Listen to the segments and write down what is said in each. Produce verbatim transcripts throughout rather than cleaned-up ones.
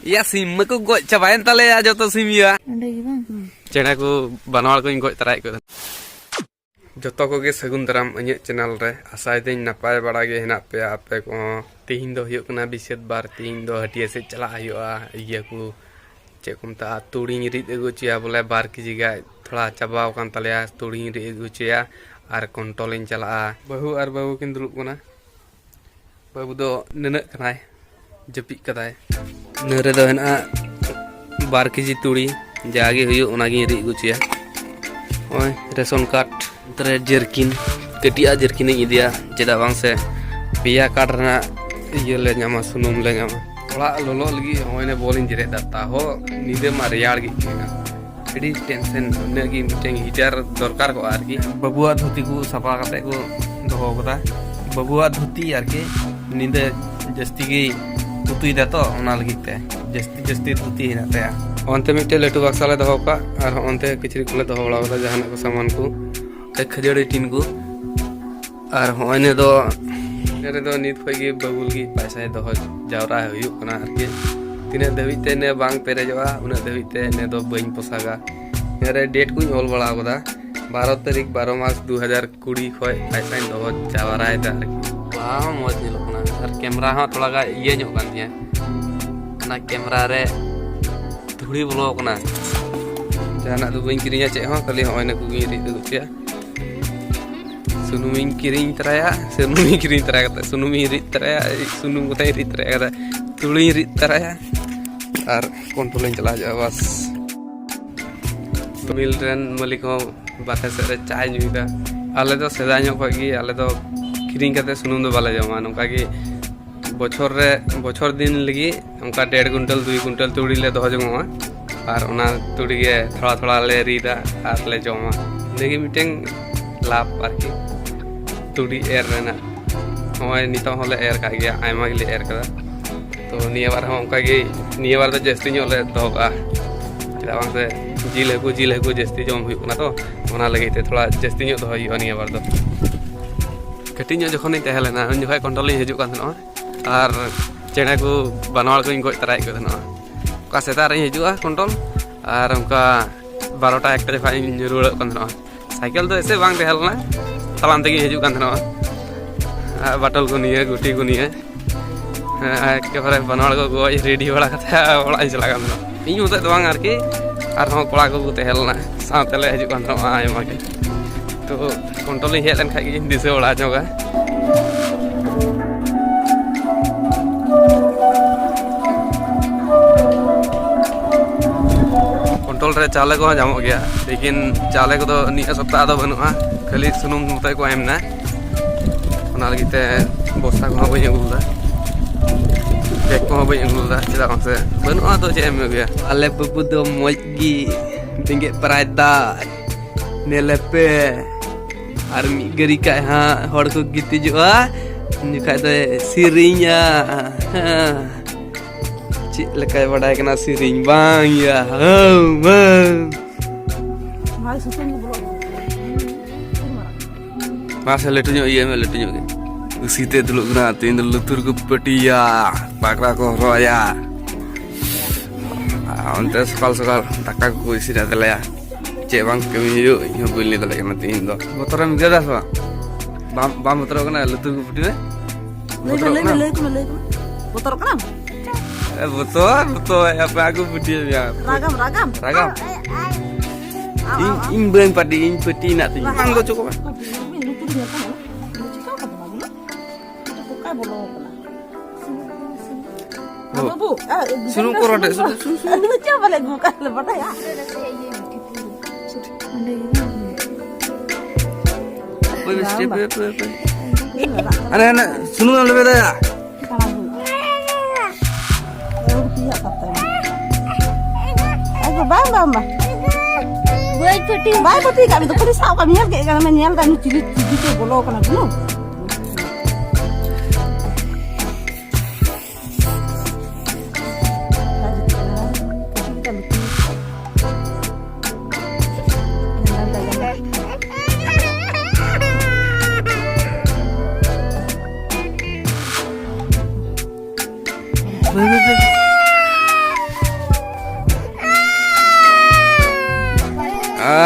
ᱭᱟ, ᱥᱤᱢ ᱢᱟᱠᱚ ᱜᱚᱡ ᱪᱟᱵᱟᱭᱮᱱ ᱛᱟᱞᱮᱭᱟ ᱡᱚᱛᱚ ᱥᱤᱢ ᱭᱟ᱾ ᱚᱸᱰᱮ ᱜᱮ ᱵᱟᱝ? ᱪᱮᱬᱮ ᱠᱚ, ᱵᱟᱱᱣᱟᱲ ᱠᱚᱧ ᱜᱚᱡ ᱛᱟᱨᱟᱭᱮᱫ ᱠᱚ ᱛᱟᱦᱮᱸᱱᱟ᱾ ᱡᱚᱛᱚ ᱠᱚᱜᱮ ᱥᱟᱹᱜᱩᱱ ᱫᱟᱨᱟᱢ ᱤᱧᱟᱹᱜ ᱪᱮᱱᱮᱞ ᱨᱮ᱾ ᱟᱥᱟᱭᱮᱫᱟᱹᱧ ᱱᱟᱯᱟᱭ ᱵᱟᱲᱟ ᱜᱮ ᱦᱮᱱᱟᱜ ᱯᱮᱭᱟ ᱟᱯᱮ ᱠᱚᱦᱚᱸ᱾ ᱛᱤᱦᱤᱧ ᱫᱚ ᱦᱩᱭᱩᱜ ᱠᱟᱱᱟ ᱵᱤᱥᱟᱹᱛ ᱵᱟᱨ᱾ ᱛᱤᱦᱤᱧ ᱫᱚ ᱦᱟᱹᱴᱤᱭᱟᱹ ᱥᱮᱫ ᱪᱟᱞᱟᱜ ᱦᱩᱭᱩᱜᱼᱟ᱾ ᱤᱭᱟᱹ ᱠᱚ, ᱪᱮᱫ ᱠᱚ ᱢᱮᱛᱟᱜᱼᱟ, ᱛᱩᱲᱤᱧ ᱨᱤᱫ ᱟᱹᱜᱩ ᱦᱚᱪᱚᱭᱟ ᱵᱚᱞᱮ, ᱵᱟᱨ ᱠᱮᱡᱤ ᱜᱟᱱ᱾ ᱛᱷᱚᱲᱟ ᱪᱟᱵᱟᱣ ᱟᱠᱟᱱ ᱛᱟᱞᱮᱭᱟ, ᱛᱩᱲᱤᱧ ᱨᱤᱫ ᱟᱹᱜᱩ ᱦᱚᱪᱚᱭᱟ ᱟᱨ ᱠᱚᱱᱴᱨᱳᱞᱤᱧ ᱪᱟᱞᱟᱜᱼᱟ᱾ ᱵᱟᱹᱦᱩ ᱟᱨ ᱵᱟᱹᱵᱩ ᱠᱤᱱ ᱫᱩᱲᱩᱵ ᱠᱟᱱᱟ᱾ ᱵᱟᱹᱵᱩ ᱫᱚ ᱱᱤᱱᱟᱹᱜ ᱠᱟᱱᱟᱭ, ᱡᱟᱹᱯᱤᱫ ᱠᱟᱫᱟᱭ᱾ ᱱᱤᱭᱟᱹ ᱨᱮᱫᱚ ᱦᱮᱱᱟᱜᱼᱟ ᱵᱟᱨ ᱠᱮᱡᱤ ᱛᱩᱲᱤ, ᱡᱟᱜᱮ ᱦᱩᱭᱩᱜ ᱚᱱᱟᱜᱤᱧ ᱨᱤᱫ ᱟᱹᱜᱩ ᱦᱚᱪᱚᱭᱟ᱾ ᱱᱚᱜᱼᱚᱭ ᱨᱮᱥᱚᱱ ᱠᱟᱨᱰ, ᱱᱚᱛᱮᱨᱮ ᱡᱟᱹᱨᱠᱤᱱ, ᱠᱟᱹᱴᱤᱡᱟᱜ ᱡᱟᱹᱨᱠᱤᱱᱤᱧ ᱤᱫᱤᱭᱟ, ᱪᱮᱫᱟᱜ ᱵᱟᱝ ᱥᱮ ᱯᱮᱭᱟ ᱠᱟᱨᱰ ᱨᱮᱱᱟᱜ ᱤᱭᱟᱹ ᱞᱮ ᱧᱟᱢᱟ, ᱥᱩᱱᱩᱢ ᱞᱮ ᱧᱟᱢᱟ᱾ ᱚᱲᱟᱜ ᱞᱚᱞᱚᱜ ᱞᱟᱹᱜᱤᱫ ᱱᱚᱜᱼᱚᱭ ᱱᱮ ᱵᱚᱞᱤᱧ ᱡᱮᱨᱮᱫ ᱫᱟ, ᱛᱟᱦᱚ ᱧᱤᱫᱟᱹ ᱢᱟ ᱨᱮᱭᱟᱲ ᱜᱮ ᱟᱹᱭᱠᱟᱹᱜ ᱠᱟᱱᱟ᱾ ᱟᱹᱰᱤ ᱴᱮᱱᱥᱮᱱ, ᱩᱱᱟᱹᱜ ᱜᱮ ᱢᱤᱫᱴᱮᱱ ᱦᱤᱴᱟᱨ ᱫᱚᱨᱠᱟᱨ ᱠᱚᱜᱼᱟ ᱟᱨᱠᱤ᱾ ᱵᱟᱹᱵᱩᱣᱟᱜ ᱫᱷᱩᱛᱤ ᱠᱚ ᱥᱟᱯᱷᱟ ᱠᱟᱛᱮ ᱠᱚ ᱫᱚᱦᱚ ᱠᱟᱫᱟ᱾ ᱵᱟᱹᱵᱩᱣᱟᱜ ᱫᱷᱩᱛᱤ ᱟᱨᱠᱤ, ᱧᱤᱫᱟᱹ ᱡᱟᱹᱥᱛᱤ ᱜᱮ ᱩᱛᱩᱭ ᱫᱟ ᱛᱚ, ᱚᱱᱟ ᱞᱟᱹᱜᱤᱫ ᱛᱮ ᱡᱟᱹᱥᱛᱤ ᱡᱟᱹᱥᱛᱤ ᱫᱷᱩᱛᱤ ᱦᱮᱱᱟᱜ ᱛᱟᱭᱟ᱾ ᱚᱱᱛᱮ ᱢᱤᱫᱴᱮᱱ ᱞᱟᱹᱴᱩ ᱵᱟᱠᱥᱟ ᱞᱮ ᱫᱚᱦᱚ ᱠᱟᱜ, ᱟᱨ ᱚᱱᱛᱮ ᱠᱤᱪᱨᱤᱡ ᱠᱚᱞᱮ ᱫᱚᱦᱚ ᱵᱟᱲᱟ ᱠᱟᱫᱟ, ᱡᱟᱦᱟᱱᱟᱜ ᱠᱚ ᱥᱟᱢᱟᱱ ᱠᱚ, ᱠᱷᱟᱹᱡᱟᱹᱲᱤ ᱴᱤᱱ ᱠᱚ᱾ ᱟᱨ ᱦᱚᱸᱜᱼᱚᱭ ᱱᱤᱭᱟᱹ ᱫᱚ, ᱱᱤᱭᱟᱹ ᱨᱮᱫᱚ ᱱᱤᱛ ᱠᱷᱚᱡ ᱜᱮ ᱵᱟᱹᱵᱩ ᱞᱟᱹᱜᱤᱫ ᱯᱟᱭᱥᱟᱭ ᱫᱚᱦᱚ ᱡᱟᱣᱨᱟ ᱦᱩᱭᱩᱜ ᱠᱟᱱᱟ ᱟᱨᱠᱤ᱾ ᱛᱤᱱᱟᱹᱜ ᱫᱷᱟᱹᱵᱤᱡ ᱛᱮ ᱱᱤᱭᱟᱹ ᱵᱟᱝ ᱯᱮᱨᱮᱡᱚᱜᱼᱟ, ᱩᱱᱟᱹᱜ ᱫᱷᱟᱹᱵᱤᱡ ᱛᱮ ᱱᱤᱭᱟᱹ ᱫᱚ ᱵᱟᱹᱧ ᱯᱚᱥᱟᱜᱟ᱾ ᱱᱤᱭᱟᱹ ᱨᱮ ᱰᱮᱴ ᱠᱚᱧ ᱚᱞ ᱵᱟᱲᱟ ᱟᱠᱟᱫᱟ, ᱵᱟᱨᱚ ᱛᱟᱹᱨᱤᱠᱷ ᱵᱟᱨᱚ ᱢᱟᱥ ᱫᱩ ᱦᱟᱡᱟᱨ ᱠᱩᱲᱤ ᱠᱷᱚᱡ ᱯᱟᱭᱥᱟᱧ ᱫᱚᱦᱚ ᱡᱟᱣᱨᱟᱭᱮᱫᱟ ᱟᱨᱠᱤ᱾ ᱵᱟᱦᱟ ᱦᱚᱸ ᱢᱚᱡᱽ ᱧᱮᱞᱚᱜ ᱠᱟᱱᱟ, ᱟᱨ ᱠᱮᱢᱨᱟ ᱦᱚᱸ ᱛᱷᱚᱲᱟ ᱜᱟᱱ ᱤᱭᱟᱹ ᱧᱚᱜ ᱠᱟᱱ ᱛᱤᱧᱟᱹ᱾ ᱚᱱᱟ ᱠᱮᱢᱨᱟ ᱨᱮ ᱫᱷᱩᱲᱤ ᱵᱚᱞᱚ ᱠᱟᱱᱟ᱾ ᱡᱟᱦᱟᱱᱟᱜ ᱫᱚ ᱵᱟᱹᱧ ᱠᱤᱨᱤᱧᱟ ᱪᱮᱫ ᱦᱚᱸ, ᱠᱷᱟᱹᱞᱤ ᱦᱚᱸᱜᱼᱚᱭ ᱱᱩᱠᱩ ᱜᱤᱧ ᱨᱤᱫ ᱟᱹᱜᱩ ᱠᱮᱭᱟ᱾ ᱥᱩᱱᱩᱢᱤᱧ ᱠᱤᱨᱤᱧ ᱛᱚᱨᱟᱭᱟ, ᱥᱩᱱᱩᱢᱤᱧ ᱠᱤᱨᱤᱧ ᱛᱚᱨᱟ ᱠᱟᱛᱮ ᱥᱩᱱᱩᱢᱤᱧ ᱨᱤᱫ ᱛᱚᱨᱟᱭᱟ, ᱥᱩᱱᱩᱢ ᱠᱚᱛᱮᱧ ᱨᱤᱫ ᱛᱚᱨᱟ ᱠᱟᱛᱮ ᱛᱩᱲᱤᱧ ᱨᱤᱫ ᱛᱚᱨᱟᱭᱟ ᱟᱨ ᱠᱚᱱᱴᱨᱳᱞᱤᱧ ᱪᱟᱞᱟᱣ ᱦᱤᱡᱩᱜᱼᱟ ᱵᱟᱥ᱾ ᱢᱤᱞ ᱨᱮᱱ ᱢᱟᱹᱞᱤᱠ ᱦᱚᱸ ᱵᱟᱨᱦᱮ ᱥᱮᱫ ᱨᱮ ᱪᱟᱭ ᱧᱩᱭᱮᱫᱟ᱾ ᱟᱞᱮ ᱫᱚ ᱥᱮᱫᱟᱭ ᱧᱚᱜ ᱠᱷᱚᱡ ᱜᱮ, ᱟᱞᱮ ᱫᱚ ᱠᱤᱨᱤᱧ ᱠᱟᱛᱮ ᱥᱩᱱᱩᱢ ᱫᱚ ᱵᱟᱞᱮ ᱡᱚᱢᱟ᱾ ᱱᱚᱝᱠᱟ ᱜᱮ ᱵᱚᱪᱷᱚᱨ ᱨᱮ, ᱵᱚᱪᱷᱚᱨ ᱫᱤᱱ ᱞᱟᱹᱜᱤᱫ ᱚᱱᱠᱟ ᱰᱮᱲ ᱠᱩᱭᱱᱴᱟᱞ, ᱫᱩᱭ ᱠᱩᱭᱱᱴᱟᱞ ᱛᱩᱲᱤ ᱞᱮ ᱫᱚᱦᱚ ᱡᱚᱝᱚᱜᱼᱟ᱾ ᱟᱨ ᱚᱱᱟ ᱛᱩᱲᱤ ᱜᱮ ᱛᱷᱚᱲᱟ ᱛᱷᱚᱲᱟ ᱞᱮ ᱨᱤᱫᱟ ᱟᱨ ᱞᱮ ᱡᱚᱢᱟ᱾ ᱤᱱᱟᱹᱜᱮ ᱢᱤᱫᱴᱮᱱ ᱞᱟᱵᱷ ᱟᱨᱠᱤ, ᱛᱩᱲᱤ ᱮᱨ ᱨᱮᱱᱟᱜ᱾ ᱱᱚᱜᱼᱚᱭ ᱱᱤᱛᱚᱜ ᱦᱚᱸᱞᱮ ᱮᱨ ᱠᱟᱜ ᱜᱮᱭᱟ, ᱟᱭᱢᱟ ᱜᱮᱞᱮ ᱮᱨ ᱠᱟᱫᱟ᱾ ᱛᱚ ᱱᱤᱭᱟᱹ ᱵᱟᱨ ᱦᱚᱸ ᱚᱱᱠᱟ ᱜᱮ, ᱱᱤᱭᱟᱹ ᱵᱟᱨ ᱫᱚ ᱡᱟᱹᱥᱛᱤ ᱧᱚᱜ ᱞᱮ ᱫᱚᱦᱚ ᱠᱟᱜᱼᱟ᱾ ᱪᱮᱫᱟᱜ ᱵᱟᱝ ᱥᱮ ᱡᱤᱞ ᱦᱟᱹᱠᱩ, ᱡᱤᱞ ᱦᱟᱹᱠᱩ ᱡᱟᱹᱥᱛᱤ ᱡᱚᱢ ᱦᱩᱭᱩᱜ ᱠᱟᱱᱟ, ᱛᱚ ᱚᱱᱟ ᱞᱟᱹᱜᱤᱫ ᱛᱮ ᱛᱷᱚᱲᱟ ᱡᱟᱹᱥᱛᱤ ᱧᱚᱜ ᱫᱚᱦᱚᱭ ᱦᱩᱭᱩᱜᱼᱟ ᱱᱤᱭᱟᱹ ᱵᱟᱨ ᱫᱚ᱾ ᱠᱟᱹᱴᱤᱡ ᱧᱚᱜ ᱡᱚᱠᱷᱚᱱᱤᱧ ᱛᱟᱦᱮᱸ ᱞᱮᱱᱟ, ᱩᱱ ᱡᱚᱠᱷᱚᱱ ᱠᱚᱱᱴᱨᱳᱞᱤᱧ ᱦᱤᱡᱩᱜ ᱠᱟᱱ ᱛᱟᱦᱮᱱᱟ ᱟᱨ ᱪᱮᱬᱮ ᱠᱚ, ᱵᱟᱱᱣᱟᱲ ᱠᱚᱧ ᱜᱚᱡ ᱛᱟᱨᱟᱭᱮᱫ ᱠᱚ ᱛᱟᱦᱮᱱᱟ᱾ ᱚᱠᱟ ᱥᱮᱛᱟᱜ ᱨᱤᱧ ᱦᱤᱡᱩᱜᱼᱟ ᱠᱚᱱᱴᱚᱞ, ᱟᱨ ᱚᱱᱠᱟ ᱵᱟᱨᱚᱴᱟ ᱮᱠᱴᱟ ᱡᱚᱠᱷᱚᱱ ᱤᱧ ᱨᱩᱣᱟᱹᱲᱚᱜ ᱠᱟᱱ ᱛᱟᱦᱮᱱᱟ᱾ ᱥᱟᱭᱠᱮᱞ ᱫᱚ ᱮᱥᱮ ᱵᱟᱝ ᱛᱟᱦᱮᱸ ᱞᱮᱱᱟ, ᱛᱟᱲᱟᱢ ᱛᱮᱜᱮᱧ ᱦᱤᱡᱩᱜ ᱠᱟᱱ ᱛᱟᱦᱮᱱᱟ᱾ ᱟᱨ ᱵᱟᱴᱚᱞ ᱠᱚ ᱱᱤᱭᱟᱹ, ᱜᱩᱴᱤ ᱠᱚ ᱱᱤᱭᱟᱹ, ᱦᱮᱸ, ᱮᱠᱮᱵᱟᱨᱮ ᱵᱟᱱᱟ ᱦᱚᱲ ᱠᱚ ᱜᱚᱡ ᱨᱮᱰᱤ ᱵᱟᱲᱟ ᱠᱟᱛᱮ ᱚᱲᱟᱜ ᱤᱧ ᱪᱟᱞᱟᱜ ᱠᱟᱱ ᱛᱟᱦᱮᱱᱟ᱾ ᱤᱧ ᱢᱚᱛᱚᱡ ᱫᱚ ᱵᱟᱝ ᱟᱨᱠᱤ, ᱟᱨᱦᱚᱸ ᱠᱚᱲᱟ ᱠᱚᱠᱚ ᱛᱟᱦᱮᱸ ᱞᱮᱱᱟ, ᱥᱟᱶᱛᱮ ᱞᱮ ᱦᱤᱡᱩᱜ ᱠᱟᱱ ᱛᱟᱦᱮᱱᱟ ᱟᱭᱢᱟ ᱜᱮ᱾ ᱛᱚ ᱠᱚᱱᱴᱨᱳᱞ ᱤᱧ ᱦᱮᱡ ᱞᱮᱱᱠᱷᱟᱡ ᱜᱤᱧ ᱫᱤᱥᱟᱹ ᱵᱟᱲᱟ ᱧᱚᱜᱟ᱾ ᱠᱚᱱᱴᱨᱳᱞ ᱨᱮ ᱪᱟᱣᱞᱮ ᱠᱚᱦᱚᱸ ᱧᱟᱢᱚᱜ ᱜᱮᱭᱟ, ᱞᱮᱠᱤᱱ ᱪᱟᱣᱞᱮ ᱠᱚᱫᱚ ᱱᱤᱭᱟᱹ ᱥᱚᱯᱛᱟᱦᱚ ᱫᱚ ᱵᱟᱹᱱᱩᱜᱼᱟ, ᱠᱷᱟᱹᱞᱤ ᱥᱩᱱᱩᱢ ᱢᱚᱛᱚᱡ ᱠᱚ ᱮᱢ ᱮᱱᱟ᱾ ᱚᱱᱟ ᱞᱟᱹᱜᱤᱫ ᱛᱮ ᱵᱚᱥᱛᱟ ᱠᱚᱦᱚᱸ ᱵᱟᱹᱧ ᱟᱹᱜᱩ ᱞᱮᱫᱟ, ᱵᱮᱜᱽ ᱠᱚᱦᱚᱸ ᱵᱟᱹᱧ ᱟᱹᱜᱩ ᱞᱮᱫᱟ, ᱪᱮᱫᱟᱜ ᱢᱟᱥᱮ ᱵᱟᱹᱱᱩᱜᱼᱟ ᱛᱚ ᱪᱮᱫ ᱮᱢ ᱟᱹᱜᱩᱭᱟ᱾ ᱟᱞᱮ ᱵᱟᱹᱵᱩ ᱫᱚ ᱢᱚᱡᱽ ᱜᱮ ᱵᱮᱸᱜᱮᱫ ᱯᱟᱨᱟᱭ ᱫᱟ, ᱧᱮᱞᱮ ᱯᱮ᱾ ᱟᱨ ᱢᱤᱫ ᱜᱷᱟᱹᱲᱤ ᱠᱷᱟᱡ ᱦᱟᱸᱜ ᱦᱚᱲ ᱠᱚ ᱜᱤᱛᱤᱡᱚᱜᱼᱟ, ᱩᱱ ᱡᱚᱠᱷᱟᱡ ᱫᱚᱭ ᱥᱮᱨᱮᱧᱟ᱾ ᱦᱮᱸ᱾ ᱪᱮᱫ ᱞᱮᱠᱟᱭ ᱵᱟᱰᱟᱭ ᱠᱟᱱᱟ ᱥᱮᱨᱮᱧ ᱵᱟᱝ ᱭᱟ? ᱦᱟᱹᱣ, ᱦᱟᱹᱣ᱾ ᱱᱚᱣᱟ ᱥᱩᱛᱟᱹᱢ ᱫᱚ ᱵᱚᱞᱚᱜ ᱠᱟᱱᱟ᱾ ᱢᱟᱥᱮ ᱞᱟᱹᱴᱩ ᱧᱚᱜ ᱤᱭᱟᱹ ᱢᱮ, ᱞᱟᱹᱴᱩ ᱧᱚᱜ ᱜᱮ᱾ ᱠᱩᱥᱤᱛᱮ ᱫᱩᱲᱩᱵ ᱠᱟᱱᱟ, ᱛᱮᱦᱮᱧ ᱫᱚ ᱞᱩᱛᱩᱨ ᱠᱚ ᱯᱟᱹᱴᱤᱭᱟ, ᱯᱟᱜᱽᱨᱟ ᱠᱚ ᱦᱚᱨᱚᱜ ᱟᱭᱟ᱾ ᱟᱨ ᱚᱱᱛᱮ ᱥᱚᱠᱟᱞ ᱥᱚᱠᱟᱞ ᱫᱟᱠᱟ ᱠᱚᱠᱚ ᱤᱥᱤᱱᱮᱫ ᱛᱟᱞᱮᱭᱟ᱾ ᱪᱮᱫ ᱵᱟᱝ ᱠᱟᱹᱢᱤ ᱦᱩᱭᱩᱜ, ᱤᱧ ᱦᱚᱸ ᱵᱟᱹᱧ ᱞᱟᱹᱭ ᱫᱟᱲᱮᱭᱟᱜ ᱠᱟᱱᱟ ᱛᱮᱦᱮᱧ ᱫᱚ᱾ ᱵᱚᱛᱚᱨᱮᱢ ᱟᱹᱭᱠᱟᱹᱣ ᱫᱟ ᱥᱮ ᱵᱟᱝ? ᱵᱟᱢ, ᱵᱟᱢ ᱵᱚᱛᱚᱨᱚᱜ ᱠᱟᱱᱟ? ᱞᱩᱛᱩᱨ ᱠᱚ ᱯᱟᱹᱴᱤ ᱢᱮ᱾ ᱞᱟᱹᱭ ᱢᱮ, ᱵᱚᱛᱚᱨᱚᱜ ᱞᱟᱹᱭ ᱢᱮ, ᱠᱟᱱᱟᱢ? ᱞᱟᱹᱭ ᱠᱚ ᱢᱮ, ᱞᱟᱹᱭ ᱠᱚ ᱢᱮ᱾ ᱵᱚᱛᱚᱨᱚᱜ ᱠᱟᱱᱟᱢ? ᱮ, ᱵᱚᱛᱚᱨ, ᱵᱚᱛᱚᱨ, ᱟᱯᱮ ᱟᱹᱜᱩ ᱯᱟᱹᱴᱤᱭᱟᱹ ᱢᱮᱭᱟ᱾ ᱨᱟᱜᱟᱢ, ᱨᱟᱜᱟᱢ᱾ ᱨᱟᱜᱟᱢ? ᱟᱢ, ᱤᱧ, ᱟᱢ, ᱤᱧ ᱵᱟᱹᱧ ᱯᱟᱹᱴᱤ, ᱤᱧ ᱯᱟᱹᱴᱤ ᱦᱮᱱᱟᱜ ᱛᱤᱧᱟ᱾ ᱨᱟᱜᱟᱢ᱾ ᱵᱟᱝ ᱫᱚ ᱪᱚ ᱠᱚ ᱵᱟᱝ᱾ ᱞᱩᱛᱩᱨ ᱧᱮᱞ ᱛᱟᱢᱟ᱾ ᱪᱤᱠᱟᱹᱣ ᱠᱟᱫᱟ ᱵᱟᱝ? ᱚᱠᱟ ᱵᱚᱞᱚ ᱠᱟᱱᱟ? ᱚ᱾ ᱵᱟᱹᱵᱩ, ᱟ, ᱥᱩᱱᱩᱢ ᱠᱚ ᱨᱚᱰᱚᱡ, ᱥᱩᱱᱩᱢ, ᱥᱩᱱᱩᱢ, ᱥᱩᱱᱩᱢ᱾ ᱟᱫᱚ ᱪᱮᱫ ᱵᱟᱞᱮ ᱟᱹᱜᱩ ᱠᱟᱜ ᱞᱮ ᱵᱟᱰᱟᱭᱟ? ᱚᱠᱚᱭ ᱵᱮᱥ ᱴᱷᱤᱠ, ᱚᱠᱚᱭ, ᱚᱠᱚᱭ, ᱚᱠᱚᱭ? ᱟᱨᱮ, ᱦᱟᱱᱮ ᱥᱩᱱᱩᱢ ᱮᱢ ᱞᱮᱵᱮᱫᱟᱭᱟ᱾ ᱟᱭ ᱵᱟᱵᱟ, ᱵᱟᱝ, ᱵᱟᱝ᱾ ᱵᱟᱹᱧ ᱯᱟᱹᱴᱤ᱾ ᱵᱟᱭ ᱯᱟᱹᱴᱤ ᱠᱟᱜ ᱢᱮ, ᱫᱚ ᱠᱷᱟᱹᱞᱤ ᱥᱟᱵ ᱠᱟᱜ ᱢᱮ, ᱧᱮᱞ ᱠᱮᱫ ᱠᱟᱱᱟ ᱢᱮ, ᱧᱮᱞ ᱫᱟ ᱱᱩᱭ ᱪᱤᱞᱤ ᱪᱤᱞᱤ ᱪᱚᱭ ᱵᱚᱞᱚ ᱠᱟᱱᱟ, ᱵᱩᱱᱩ᱾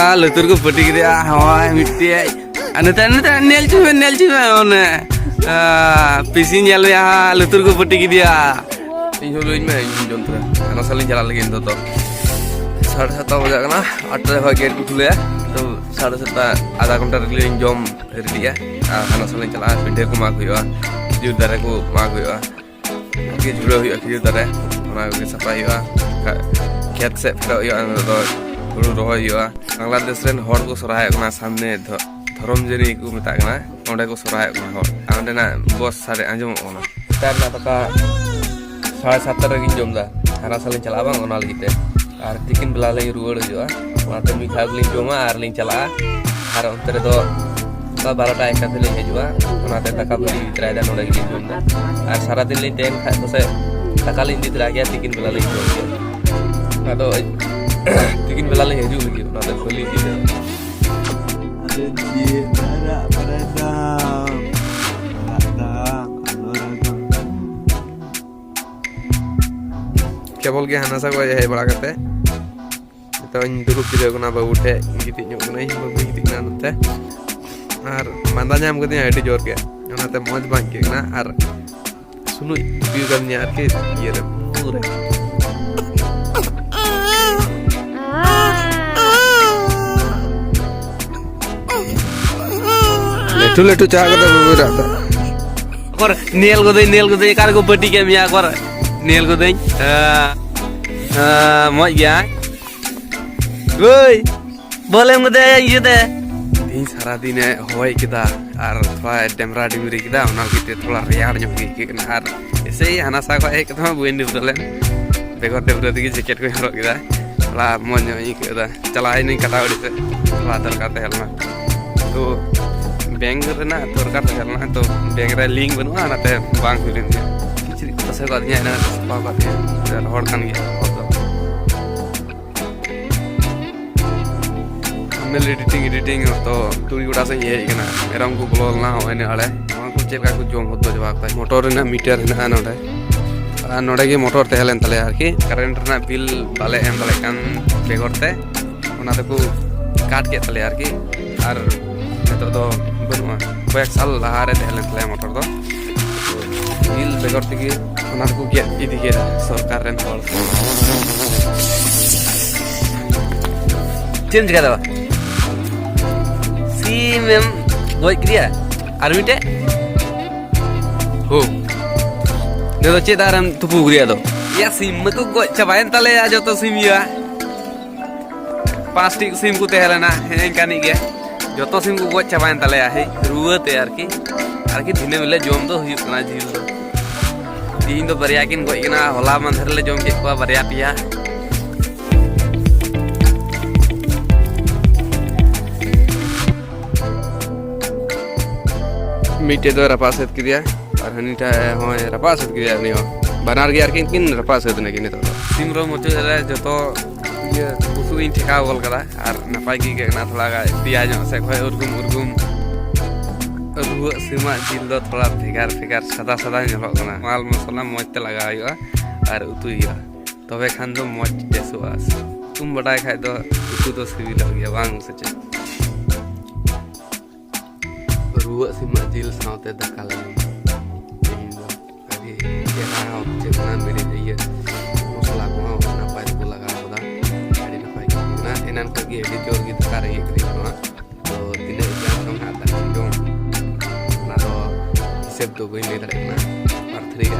ᱟᱨ ᱞᱩᱛᱩᱨ ᱠᱚ ᱯᱟᱹᱴᱤ ᱠᱮᱫᱮᱭᱟ, ᱦᱳᱭ ᱢᱤᱫᱴᱮᱡ᱾ ᱟᱨ ᱱᱮᱛᱟᱨ, ᱱᱮᱛᱟᱨ ᱧᱮᱞ ᱪᱚ ᱢᱮ, ᱧᱮᱞ ᱪᱚ ᱢᱮ, ᱚᱱᱮ, ᱟ, ᱯᱤᱥᱤ ᱧᱮᱞ ᱢᱮᱭᱟ, ᱞᱩᱛᱩᱨ ᱠᱚ ᱯᱟᱹᱴᱤ ᱠᱮᱫᱮᱭᱟ᱾ ᱤᱧ ᱦᱚᱸ ᱞᱟᱹᱭᱟᱹᱧ ᱢᱮ, ᱤᱧ ᱡᱚᱢ ᱛᱚᱨᱟ᱾ ᱦᱟᱱᱟ ᱥᱟᱞ ᱤᱧ ᱪᱟᱞᱟᱜ ᱞᱟᱹᱜᱤᱫ ᱱᱤᱛᱚᱜ ᱫᱚ᱾ ᱥᱟᱲᱮ ᱥᱟᱛᱴᱟ ᱵᱟᱡᱟᱜ ᱠᱟᱱᱟ, ᱟᱴᱴᱟ ᱡᱚᱠᱷᱚᱱ ᱜᱮᱴ ᱠᱚ ᱠᱷᱩᱞᱟᱹᱭᱟ᱾ ᱛᱚ ᱥᱟᱲᱮ ᱥᱟᱛᱴᱟ, ᱟᱫᱷᱟ ᱜᱷᱚᱱᱴᱟ ᱨᱮᱜᱮ ᱤᱧ ᱡᱚᱢ ᱨᱮᱰᱤᱜᱼᱟ᱾ ᱟᱨ ᱦᱟᱱᱟ ᱥᱟᱞ ᱤᱧ ᱪᱟᱞᱟᱜᱼᱟ, ᱯᱤᱴᱷᱟᱹ ᱠᱚ ᱢᱟᱜ ᱦᱩᱭᱩᱜᱼᱟ, ᱠᱷᱤᱡᱩᱨ ᱫᱟᱨᱮ ᱠᱚ ᱢᱟᱜ ᱦᱩᱭᱩᱜᱼᱟ᱾ ᱜᱮ ᱡᱷᱩᱲᱟᱹᱣ ᱦᱩᱭᱩᱜᱼᱟ, ᱠᱷᱤᱡᱩᱨ ᱫᱟᱨᱮ, ᱚᱱᱟ ᱠᱚᱜᱮ ᱥᱟᱯᱷᱟᱭ ᱦᱩᱭᱩᱜᱼᱟ᱾ ᱠᱷᱟ-, ᱠᱷᱮᱛ ᱥᱮᱫ ᱯᱷᱮᱰᱚᱜ ᱦᱩᱭᱩᱜᱼᱟ, ᱚᱱᱟ ᱫᱚ ᱦᱩᱲᱩ ᱨᱚᱦᱚᱭ ᱦᱩᱭᱩᱜᱼᱟ᱾ ᱵᱟᱝᱞᱟᱫᱮᱥ ᱨᱮᱱ ᱦᱚᱲ ᱠᱚ ᱥᱚᱨᱦᱟᱭᱚᱜ ᱠᱟᱱᱟ, ᱥᱟᱢᱱᱮ ᱫᱷᱚ-, ᱫᱷᱚᱨᱚᱢ ᱡᱟᱹᱱᱤ ᱠᱚ ᱢᱮᱛᱟᱜ ᱠᱟᱱᱟ, ᱚᱸᱰᱮ ᱠᱚ ᱥᱚᱨᱦᱟᱭᱚᱜ ᱠᱟᱱᱟ ᱦᱚᱲ᱾ ᱟᱨ ᱚᱸᱰᱮᱱᱟᱜ ᱵᱚᱥ ᱥᱟᱰᱮ ᱟᱸᱡᱚᱢᱚᱜ ᱠᱟᱱᱟ᱾ ᱥᱮᱛᱟᱜ ᱨᱮᱱᱟᱜ ᱫᱟᱠᱟ ᱥᱟᱲᱮ ᱥᱟᱛᱴᱟ ᱨᱮᱜᱮᱧ ᱡᱚᱢ ᱮᱫᱟ᱾ ᱦᱟᱱᱟ ᱥᱟᱞ ᱤᱧ ᱪᱟᱞᱟᱜᱼᱟ ᱵᱟᱝ, ᱚᱱᱟ ᱞᱟᱹᱜᱤᱫ ᱛᱮ᱾ ᱟᱨ ᱛᱤᱠᱤᱱ ᱵᱮᱞᱟ ᱞᱤᱧ ᱨᱩᱣᱟᱹᱲ ᱦᱤᱡᱩᱜᱼᱟ, ᱚᱱᱟᱛᱮ ᱢᱤᱫ ᱫᱷᱟᱣ ᱜᱮᱞᱤᱧ ᱡᱚᱢᱟ ᱟᱨ ᱞᱤᱧ ᱪᱟᱞᱟᱜᱼᱟ᱾ ᱟᱨ ᱚᱱᱛᱮ ᱨᱮᱫᱚ ᱚᱱᱠᱟ ᱵᱟᱨᱚᱴᱟ ᱮᱠᱴᱟ ᱛᱮᱞᱤᱧ ᱦᱤᱡᱩᱜᱼᱟ, ᱚᱱᱟᱛᱮ ᱫᱟᱠᱟ ᱵᱟᱹᱞᱤᱧ ᱤᱫᱤ ᱛᱚᱨᱟᱭᱮᱫᱟ, ᱱᱚᱰᱮ ᱜᱮᱞᱤᱧ ᱡᱚᱢ ᱮᱫᱟ᱾ ᱟᱨ ᱥᱟᱨᱟᱫᱤᱱ ᱞᱤᱧ ᱛᱟᱦᱮᱱ ᱠᱷᱟᱡ ᱯᱟᱥᱮᱡ ᱫᱟᱠᱟ ᱞᱤᱧ ᱤᱫᱤ ᱛᱚᱨᱟ ᱜᱮᱭᱟ, ᱛᱤᱠᱤᱱ ᱵᱮᱞᱟ ᱞᱤᱧ ᱡᱚᱢ ᱜᱮᱭᱟ᱾ ᱟᱫᱚ ᱛᱤᱠᱤᱱ ᱵᱮᱞᱟ ᱞᱤᱧ ᱦᱤᱡᱩᱜ ᱞᱟᱹᱜᱤᱫ, ᱚᱱᱟᱛᱮ ᱵᱟᱹᱞᱤᱧ ᱤᱫᱤ ᱛᱚᱨᱟ᱾ ᱟᱫᱚ ᱪᱮᱫ ᱨᱟᱜ ᱵᱟᱲᱟᱭ ᱫᱟᱢ? ᱨᱟᱜ ᱫᱟᱢ, ᱟᱞᱚ ᱨᱟᱜᱟᱢ᱾ ᱠᱮᱵᱚᱞ ᱜᱮ ᱦᱟᱱᱟ ᱥᱟ ᱠᱷᱚᱱ ᱦᱮᱡ ᱵᱟᱲᱟ ᱠᱟᱛᱮ ᱱᱤᱛᱚᱜ ᱤᱧ ᱫᱩᱲᱩᱵ ᱡᱤᱨᱟᱹᱣ ᱠᱟᱱᱟ, ᱵᱟᱹᱵᱩ ᱴᱷᱮᱡ ᱜᱤᱛᱤᱡ ᱧᱚᱜ ᱠᱟᱹᱱᱟᱹᱧ, ᱵᱟᱹᱵᱩᱭ ᱜᱤᱛᱤᱡ ᱠᱟᱱᱟ ᱱᱚᱛᱮ᱾ ᱟᱨ ᱢᱟᱸᱫᱟ ᱧᱟᱢ ᱠᱟᱫᱤᱧᱟ ᱟᱹᱰᱤ ᱡᱳᱨ ᱜᱮ, ᱚᱱᱟᱛᱮ ᱢᱚᱡᱽ ᱵᱟᱝ ᱟᱹᱭᱠᱟᱹᱜ ᱠᱟᱱᱟ᱾ ᱟᱨ ᱥᱩᱱᱩᱡ ᱦᱩᱭ ᱠᱟᱫᱤᱧᱟ ᱟᱨᱠᱤ, ᱤᱭᱟᱹ ᱨᱮ, ᱩᱢᱩᱞ ᱨᱮ᱾ ᱞᱟᱹᱴᱩ ᱞᱟᱹᱴᱩ ᱪᱟ ᱠᱟᱛᱮ ᱵᱟᱹᱵᱩᱭ ᱨᱟᱜ ᱫᱟ᱾ ᱚᱠᱚᱨ ᱧᱮᱞ ᱜᱚᱫᱟᱹᱧ, ᱧᱮᱞ ᱜᱚᱫᱟᱹᱧ, ᱚᱠᱟ ᱨᱮᱠᱚ ᱯᱟᱹᱴᱤ ᱠᱮᱫ ᱢᱮᱭᱟ, ᱚᱠᱚᱨ ᱧᱮᱞ ᱜᱚᱫᱟᱹᱧ᱾ ᱦᱮᱸ, ᱦᱮᱸ, ᱢᱚᱡᱽ ᱜᱮᱭᱟ᱾ ᱳᱭ, ᱵᱚᱞᱮᱢ ᱜᱚᱫᱮ ᱤᱭᱟᱹ ᱛᱮ᱾ ᱛᱮᱦᱮᱧ ᱥᱟᱨᱟᱫᱤᱱᱮ ᱦᱚᱭ ᱠᱮᱫᱟ ᱟᱨ ᱛᱷᱚᱲᱟ ᱰᱮᱢᱨᱟ ᱰᱮᱢᱨᱤ ᱠᱮᱫᱟ, ᱚᱱᱟ ᱞᱟᱹᱜᱤᱫ ᱛᱮ ᱛᱷᱚᱲᱟ ᱨᱮᱭᱟᱲ ᱧᱚᱜ ᱜᱮ ᱟᱹᱭᱠᱟᱹᱜ ᱠᱟᱱᱟ᱾ ᱟᱨ ᱮᱥᱮ ᱦᱟᱱᱟ ᱥᱟ ᱠᱷᱚᱱ ᱦᱮᱡ ᱠᱟᱛᱮ ᱦᱚᱸ ᱵᱟᱹᱧ ᱰᱟᱹᱵᱽᱨᱟᱹ ᱞᱮᱱ, ᱵᱮᱜᱚᱨ ᱰᱟᱹᱵᱽᱨᱟᱹ ᱛᱮᱜᱮ ᱡᱮᱠᱮᱴ ᱠᱚᱧ ᱦᱚᱨᱚᱜ ᱠᱮᱫᱟ, ᱛᱷᱚᱲᱟ ᱢᱚᱡᱽ ᱧᱚᱜ ᱤᱧ ᱟᱹᱭᱠᱟᱹᱣ ᱮᱫᱟ᱾ ᱪᱟᱞᱟᱣ ᱮᱱᱟᱹᱧ ᱠᱟᱴᱟ ᱵᱟᱹᱲᱤ ᱥᱮᱫ, ᱛᱷᱚᱲᱟ ᱫᱚᱨᱠᱟᱨ ᱛᱟᱦᱮᱸ ᱞᱮᱱᱟ᱾ ᱛᱚ ᱵᱮᱝᱠ ᱨᱮᱱᱟᱜ ᱫᱚᱨᱠᱟᱨ ᱛᱟᱦᱮᱸ ᱞᱮᱱᱟ, ᱛᱚ ᱵᱮᱝᱠ ᱨᱮ ᱞᱤᱝᱠ ᱵᱟᱹᱱᱩᱜᱼᱟ, ᱚᱱᱟᱛᱮ ᱵᱟᱝ ᱦᱩᱭ ᱞᱮᱱ ᱛᱤᱧᱟ᱾ ᱠᱤᱪᱨᱤᱡ ᱠᱚ ᱛᱟᱥᱮ ᱠᱟᱫᱤᱧᱟ, ᱮᱱᱟᱝ ᱨᱮ ᱥᱟᱯᱷᱟ ᱠᱟᱫᱤᱧᱟ, ᱨᱚᱦᱚᱲ ᱠᱟᱱ ᱜᱮᱭᱟ ᱨᱚᱦᱚᱲ ᱫᱚ᱾ ᱛᱷᱟᱢᱵᱱᱮᱞ ᱮᱰᱤᱴᱤᱝ ᱮᱰᱤᱴᱤᱝ ᱛᱚ ᱛᱩᱲᱤ ᱜᱚᱰᱟ ᱥᱮᱫ ᱤᱧ ᱦᱮᱡ ᱠᱟᱱᱟ᱾ ᱢᱮᱨᱚᱢ ᱠᱚ ᱵᱚᱞᱚ ᱞᱮᱱᱟ ᱦᱚᱸᱜᱼᱚᱭ ᱱᱤᱭᱟᱹ ᱟᱲᱮ᱾ ᱱᱚᱣᱟ ᱠᱚ ᱪᱮᱫ ᱞᱮᱠᱟ ᱠᱚ ᱡᱚᱢ ᱦᱚᱫᱚ ᱪᱟᱵᱟ ᱠᱟᱫᱟ᱾ ᱢᱚᱴᱚᱨ ᱨᱮᱱᱟᱜ ᱢᱤᱴᱟᱨ ᱦᱮᱱᱟᱜᱼᱟ ᱱᱚᱰᱮ, ᱟᱨ ᱱᱚᱰᱮ ᱜᱮ ᱢᱚᱴᱚᱨ ᱛᱟᱦᱮᱸ ᱞᱮᱱ ᱛᱟᱞᱮᱭᱟ ᱟᱨᱠᱤ᱾ ᱠᱟᱨᱮᱱᱴ ᱨᱮᱱᱟᱜ ᱵᱤᱞ ᱵᱟᱞᱮ ᱮᱢ ᱫᱟᱲᱮᱭᱟᱜ ᱠᱟᱱ ᱵᱮᱜᱚᱨ ᱛᱮ ᱚᱱᱟ ᱛᱮᱠᱚ ᱠᱟᱴ ᱠᱮᱫ ᱛᱟᱞᱮᱭᱟ ᱟᱨᱠᱤ᱾ ᱟᱨ ᱱᱤᱛᱚᱜ ᱫᱚ ᱵᱟᱹᱱᱩᱜᱼᱟ, ᱠᱚᱭᱮᱠ ᱥᱟᱞ ᱞᱟᱦᱟ ᱨᱮ ᱛᱟᱦᱮᱸ ᱞᱮᱱ ᱛᱟᱞᱮᱭᱟ ᱢᱚᱴᱚᱨ ᱫᱚ᱾ ᱵᱤᱞ ᱵᱮᱜᱚᱨ ᱛᱮᱜᱮ ᱚᱱᱟ ᱫᱚᱠᱚ ᱜᱮᱫ ᱤᱫᱤ ᱠᱮᱫᱟ ᱥᱚᱨᱠᱟᱨ ᱨᱮᱱ ᱦᱚᱲ᱾ ᱪᱮᱫ ᱮᱢ ᱪᱤᱠᱟᱹ ᱫᱟ? ᱥᱤᱢ ᱮᱢ ᱜᱚᱡ ᱠᱮᱫᱮᱭᱟ ᱟᱨ ᱢᱤᱫᱴᱮᱡ? ᱦᱳ, ᱱᱤᱭᱟᱹ ᱫᱚ ᱪᱮᱫ ᱫᱟᱜ ᱨᱮᱢ ᱛᱩᱯᱩ ᱠᱮᱫᱮᱭᱟ ᱫᱚ? ᱭᱟ, ᱥᱤᱢ ᱢᱟᱠᱚ ᱜᱚᱡ ᱪᱟᱵᱟᱭᱮᱱ ᱛᱟᱞᱮᱭᱟ ᱡᱚᱛᱚ ᱥᱤᱢ ᱭᱟ᱾ ᱯᱟᱸᱪᱴᱤ ᱥᱤᱢ ᱠᱚ ᱛᱟᱦᱮᱸ ᱞᱮᱱᱟ, ᱦᱮᱸ, ᱤᱱᱠᱟᱱᱤᱡ ᱜᱮ᱾ ᱡᱚᱛᱚ ᱥᱤᱢ ᱠᱚ ᱜᱚᱡ ᱪᱟᱵᱟᱭᱮᱱ ᱛᱟᱞᱮᱭᱟ, ᱦᱮᱭ, ᱨᱩᱣᱟᱹ ᱛᱮ ᱟᱨᱠᱤ᱾ ᱟᱨᱠᱤ ᱫᱤᱱᱟᱹᱢ ᱦᱤᱞᱳᱜ ᱡᱚᱢ ᱫᱚ ᱦᱩᱭᱩᱜ ᱠᱟᱱᱟ ᱡᱤᱞ ᱫᱚ᱾ ᱛᱤᱦᱤᱧ ᱫᱚ ᱵᱟᱨᱭᱟ ᱠᱤᱱ ᱜᱚᱡ ᱠᱟᱱᱟ, ᱦᱚᱞᱟ ᱢᱟᱫᱷᱮᱨ ᱞᱮ ᱡᱚᱢ ᱠᱮᱫ ᱠᱚᱣᱟ ᱵᱟᱨᱭᱟ ᱯᱮᱭᱟ᱾ ᱢᱤᱫᱴᱮᱡ ᱫᱚ ᱨᱟᱯᱟᱜ ᱥᱟᱹᱛ ᱠᱮᱫᱮᱭᱟ ᱟᱨ ᱦᱟᱹᱱᱤᱴᱟᱜ ᱦᱚᱸᱭ ᱨᱟᱯᱟᱜ ᱥᱟᱹᱛ ᱠᱮᱫᱮᱭᱟ᱾ ᱩᱱᱤ ᱦᱚᱸ, ᱵᱟᱱᱟᱨ ᱜᱮ ᱟᱨᱠᱤ ᱠᱤᱱ ᱨᱟᱯᱟᱜ ᱥᱟᱹᱛ ᱮᱱᱟ ᱠᱤᱱ ᱱᱤᱛᱚᱜ ᱫᱚ᱾ ᱥᱤᱢ ᱨᱚ ᱢᱩᱪᱟᱹᱫ ᱨᱮ ᱡᱚᱛᱚ ᱤᱭᱟᱹ ᱵᱩᱥᱩᱵ ᱤᱧ ᱴᱷᱮᱠᱟᱣ ᱜᱚᱞ ᱠᱟᱫᱟ ᱟᱨ ᱱᱟᱯᱟᱭ ᱜᱮ ᱟᱹᱭᱠᱟᱹᱜ ᱠᱟᱱᱟ᱾ ᱛᱷᱚᱲᱟ ᱜᱟᱱ ᱫᱮᱭᱟ ᱧᱚᱜ ᱥᱮᱫ ᱠᱷᱚᱡ ᱩᱨᱜᱩᱢ ᱩᱨᱜᱩᱢ᱾ ᱨᱩᱣᱟᱹᱜ ᱥᱤᱢᱟᱜ ᱡᱤᱞ ᱫᱚ ᱛᱷᱚᱲᱟ ᱵᱷᱮᱜᱟᱨ ᱵᱷᱮᱜᱟᱨ ᱥᱟᱫᱟ ᱥᱟᱫᱟ ᱧᱮᱞᱚᱜ ᱠᱟᱱᱟ᱾ ᱢᱟᱞ ᱢᱚᱥᱞᱟ ᱢᱚᱡᱽ ᱛᱮ ᱞᱟᱜᱟᱣ ᱦᱩᱭᱩᱜᱼᱟ ᱟᱨ ᱩᱛᱩᱭ ᱦᱩᱭᱩᱜᱼᱟ, ᱛᱚᱵᱮ ᱠᱷᱟᱱ ᱫᱚ ᱢᱚᱡᱽ ᱴᱮᱥᱚᱜᱼᱟ᱾ ᱩᱛᱩᱢ ᱵᱟᱰᱟᱭ ᱠᱷᱟᱡ ᱫᱚ ᱩᱛᱩ ᱫᱚ ᱥᱤᱵᱤᱞᱚᱜ ᱜᱮᱭᱟ, ᱵᱟᱝ ᱥᱮ ᱪᱮᱫ? ᱨᱩᱣᱟᱹᱜ ᱥᱤᱢᱟᱜ ᱡᱤᱞ ᱥᱟᱶᱛᱮ ᱫᱟᱠᱟ ᱞᱟᱹᱜᱤᱫ ᱛᱮᱦᱮᱧ ᱫᱚ ᱟᱹᱰᱤ ᱪᱮᱦᱨᱟ ᱦᱚᱸ ᱵᱩᱡᱷᱟᱹᱜ ᱠᱟᱱᱟ᱾ ᱵᱤᱨᱤᱫ ᱤᱭᱟᱹ ᱢᱚᱥᱞᱟ ᱠᱚᱦᱚᱸ ᱱᱟᱯᱟᱭ ᱛᱮᱠᱚ ᱞᱟᱜᱟᱣ ᱠᱟᱫᱟ, ᱟᱹᱰᱤ ᱱᱟᱯᱟᱭ ᱜᱮ ᱦᱩᱭᱩᱜ ᱠᱟᱱᱟ᱾ ᱮᱱᱟᱱ ᱠᱷᱚᱱ ᱜᱮ ᱟᱹᱰᱤ ᱡᱳᱨ ᱜᱮ ᱫᱟᱠᱟ ᱨᱮᱸᱜᱮᱡ ᱠᱟᱹᱫᱤᱧ ᱠᱟᱱᱟ᱾ ᱛᱚ ᱛᱤᱱᱟᱹᱜ ᱜᱟᱱ ᱪᱚᱝ ᱦᱟᱸᱜ ᱫᱟᱠᱟ ᱡᱚᱢ, ᱚᱱᱟ ᱫᱚ ᱦᱤᱥᱟᱹᱵ ᱫᱚ ᱵᱟᱹᱧ ᱞᱟᱹᱭ ᱫᱟᱲᱮᱭᱟᱜ ᱠᱟᱱᱟ᱾ ᱯᱟᱨ ᱛᱷᱨᱤ ᱜᱮ